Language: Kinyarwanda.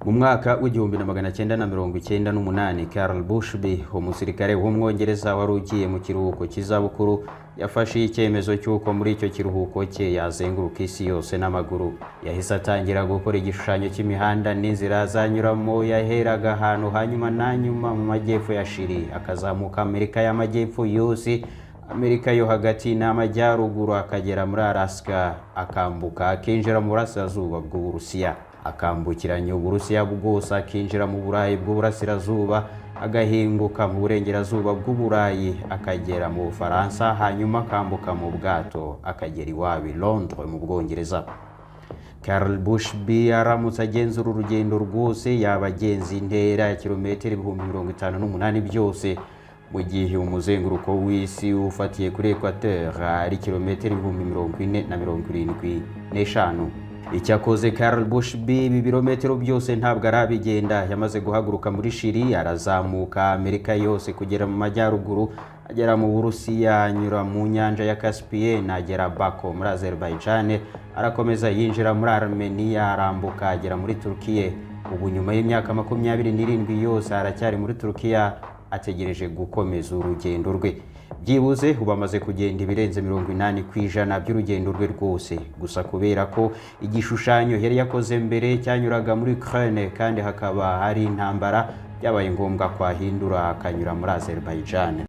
Mu mwaka w'1998, Karl Bushby, umusirikare w'Umwongereza wari ugiye mu kiruhuko cy'izabukuru, yafashe icyemezo cy'uko muri icyo kiruhuko cye yazenguruka isi yose n'amaguru. Yahise atangira gukora igishushanyo cy'imihanda n'inzira azanyuramo. Yaheraga ahantu hanyuma na nyuma mu majyepfo ya Chili, akazamuka Amerika y'Amajyepfo yose, Amerika yo Hagati n'Amajyaruguru, akagera muri Alaska, akambuka akinjira mu burasirazuba bw'Uburusiya, akambukiranya Uburusiya bwose, akinjira mu Burayi bw'Uburasirazuba, agahinguka mu burengerazuba bw'Uburayi, akagera mu Bufaransa, hanyuma akambuka mu bwato akagera iwabo i Londres mu Bwongereza. Karl Bushby aramutse agenzura urugendo rwose, yaba agenza intera ya kilometero 58,000 byose, mu gihe umuzenguruko w'isi ufatiye kuri equateur ari kilometero 40,075. Icyakoze Karl Bushby ibi birometero byose ntabwo arabigenda. Yamaze guhaguruka muri Chili, arazamuka Amerika yose kugera mu majyaruguru, agera mu Burusiya, anyura mu nyanja ya Caspienne, agera Bako muri Azerbaijan, arakomeza yinjira muri Armenia, arambuka agera muri Turkiye. Ubu nyuma y'imyaka 27 yose aracyari muri Turukiya, ategereje gukomeza urugendo rwe. Byibuze ubu amaze kugenda ibirenze 80% by'urugendo rwe rwose. Gusa kubera ko igishushanyo yari yakoze mbere cyanyuraga muri Ukraine kandi hakaba hari intambara, byabaye ngombwa ko ahindura akanyura muri Azerbaijan.